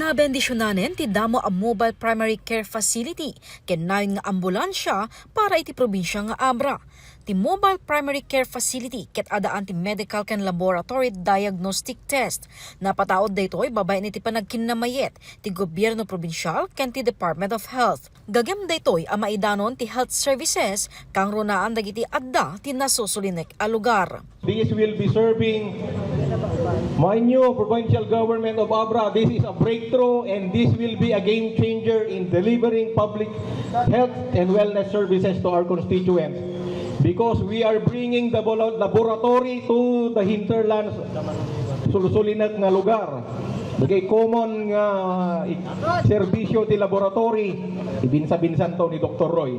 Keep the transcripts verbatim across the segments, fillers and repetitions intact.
Nabendisionanen ti damo a mobile primary care facility ken nayon nga ambulansya para iti probinsia nga Abra. Ti mobile primary care facility ket addaan ti medical ken laboratory diagnostic test. Napataud daytoy babaen iti panagkinnamayet ti gobyerno probinsial ken ti Department of Health. Gagem daytoy a maidanon ti health services kangrunaan dagiti adda ti nasusulinek a lugar. This will be serving my new provincial government of Abra. This is a breakthrough and this will be a game changer in delivering public health and wellness services to our constituents. Because we are bringing the bolo-, laboratory to the hinterlands, sulsulinek nga lugar. Dagiti common nga ik-, serbisyo ti laboratory, ibinsa-binsanto ni Doktor Roy.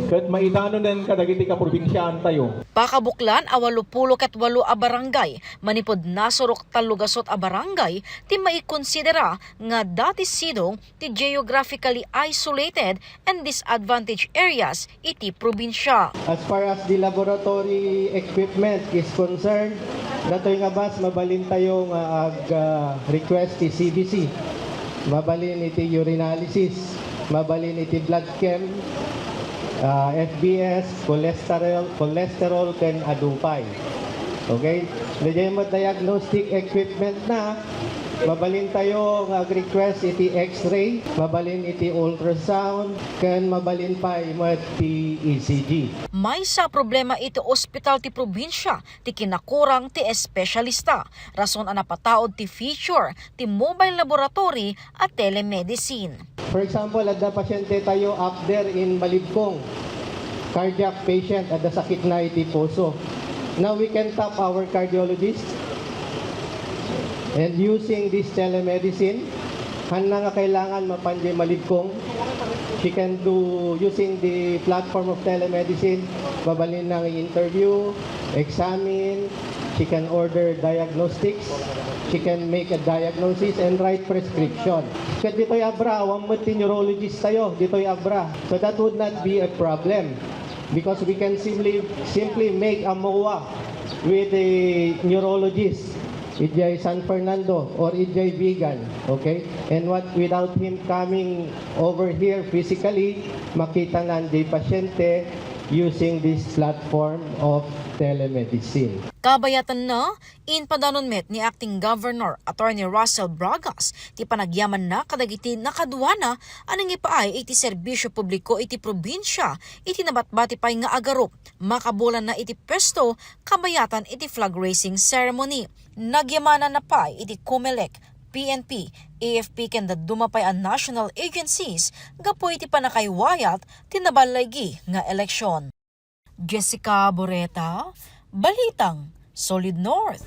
Ket maidanonen kadagiti kaprobinsiaantayo. Pakabuklan a walo pulo ket walo a barangay, manipud nasurok tallo gasut a barangay, ti maikonsidera nga dati sidong ti geographically isolated and disadvantaged areas iti probinsia. As far as the laboratory equipment is concerned, datoy nga bus, mabalintayo nga ag, ah, request ti C B C. Mabalin iti urinalysis, mabalin iti blood chem, ah, F B S, cholesterol, cholesterol ken adupay. Okay? Daydiay met diagnostic equipment na, mabalintayo nga ag-request iti X-ray, mabalin iti ultrasound, ken mabalin pay met ti E C G. Maysa a problema iti ospital ti probinsia ti kinakurang ti espesyalista, rason a napataud ti feature ti mobile laboratory a telemedicine. For example, adda pasyente tayo up there in Malibcong, cardiac patient, adda sakitna iti puso. Now we can tap our cardiologist, and using this telemedicine, hanna nga kailangan mapan diay Malibcong, she can do using the platform of telemedicine, mabalinna nga interview, examine, she can order diagnostics, she can make a diagnosis and write prescription. Ket ditoy Abra, awan met ti neurologist tayo ditoy Abra. So that would not be a problem because we can simply, simply make a MOA with the neurologist idiay San Fernando or idiay Vigan, okay? And what, without him coming over here physically, makitanan diay pasyente using this platform of telemedicine. Kabayatanna, impadanon met ni Acting Governor Attorney Russell Bragas ti panagyamanna kadagiti nakaduana a nangipaay iti serbisyo publiko iti probinsia iti nabatbati pay nga agarup. Makabulanna iti puesto kabayatan iti flag raising ceremony. Nagyamananna pay iti Comelec, P N P, A F P ken dadduma pay a national agencies gapu iti pannakaiwayat ti nabalaygi nga eleksyon. Jessica Boreta, Balitang Solid North.